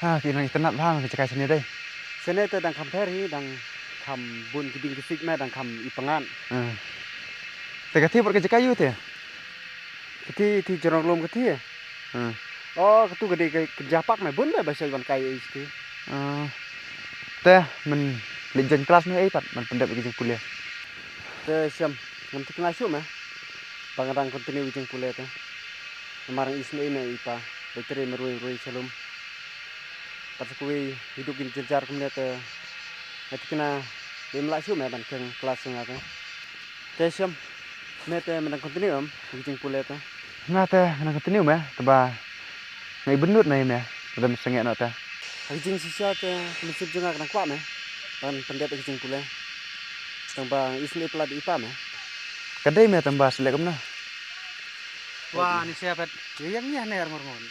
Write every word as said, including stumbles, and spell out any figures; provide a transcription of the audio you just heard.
Ah, ki nang itynnad bha me ka jaka shane dei. Shane te dang kham pher hi, dang kham bun ki dieng ki siej me, dang kham i pyngngad. Ah. Te ka thie bad ka jaka ïu te? Ka thie, thie jrong lum ka thie. Hmm. Oh, katu ka dei ka, ka japak me bun me ba shai wan kai ei sti. Ah. Te men leit join class me ei pat men pyndep ki jingpule. Te shem, ngam thikna shuh me ba nga dang continue ki jingpule te. Namar ngi isynei ne i pa, ba i trei marwei rwei shalum. Pat sa kawei hi duk ki jynjar kumne te nga thikna ba im lah shuh me ban khang class nga te. Te shem, me te me dang continue em ki jingpule te? Nga te nga dang continue me, te ba nga i bynnud na i me, te da me sangeh noh te. Ha ki jingshisha te ka mynsiem jong nga ka dang kwah me ban pyndep ki jingpule. Tang ba ngi isynei palat i pa me. Ka dei me tang ba shu leh kumno. Wa ni sia pat. Ïa ïa ngi ha ne ar ngur ngun.